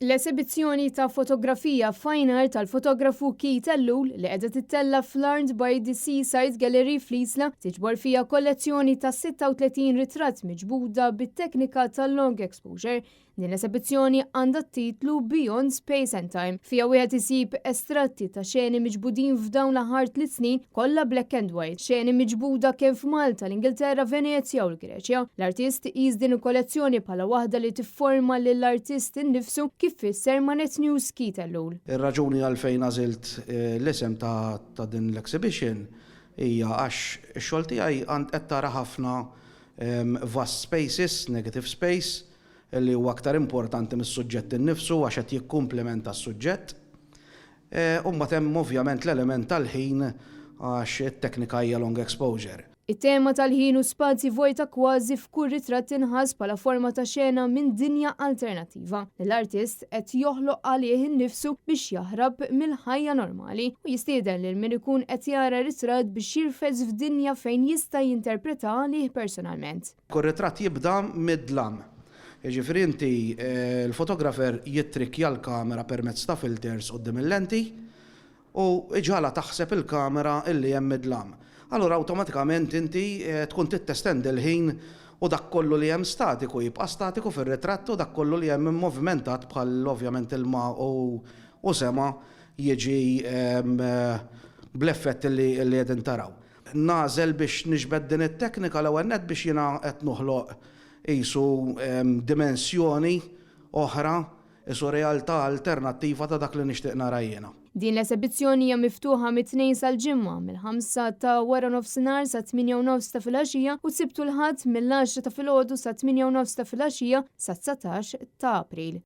L-esebizzjoni ta' fotografija fine art tal-fotografu Keith Ellul li qiegħda tittella' fl-Art by the Seaside Gallery fl-Isla tiġbor fiha kollezzjoni ta' 36 ritratt miġbuda bit-teknika tal-long exposure. Din l-esebizzjoni għandha t-titlu Beyond Space and Time. Fiha wieħed isib estratti ta' xeni miġbudin f'dawn l-aħħar 3 snin kollha black and white. Xeni miġbuda kemm f'Malta, l-Ingilterra, Venezja u l-Greċja. L-artist iqis din il-kollezzjoni bħala waħda li tifforma lill-artist innifsu, kif fisser ma' Net News Keith Ellul. Ir-raġuni għalfejn għażilt l-isem ta' din l-exhibition hija għax ix-xogħol tiegħi għand qed tara ħafna vast spaces, negative space, li huwa aktar importanti mis-suġġett innifsu għax qed jikkumplementa s-suġġett. U mbagħad hemm ovvjament l-element tal-ħin għax it-teknika hija long exposure. It-tema tal-ħin u spazji vojta kważi f'kull ritratt tinħass bħala forma ta' xena minn dinja alternattiva li l-artist qed joħloq għalih innifsu biex jaħrab mill-ħajja normali u jistieden lil min ikun qed jara ritratt biex jirfes f'dinja fejn jista' jinterpreta għalih personalment. Kull ritratt jibda mid-dlam. Jiġifieri inti l-fotografer jittrikkja l-kamera permezz ta' filters quddiem il-lenti u iġagħalha taħseb il-kamera illi hemm id-dlam. Allura awtomatikament inti tkun trid testendi l-ħin u dak kollu li hemm statiku jibqa' statiku fir-ritratt u dak kollu li hemm movimentat, bħal ovvjament ilma u sema, jiġi bl-effett li qegħdin taraw. Nagħżel biex niġbed din it-teknika l-ewwel nett biex jiena qed noħloq qisu dimensjoni oħra, qisu realtà alternattiva ta' dak li nixtieq nara jiena. Din l-esebizzjoni hija miftuħa mit-Tnejn sal-Ġimgħa mill-5 ta' wara nofsinhar sa 8:30 ta' filgħaxija u s-Sibt u l-Ħadd mill-10 ta' filgħodu sa 8:30 ta' filgħaxija sa 19 ta' April.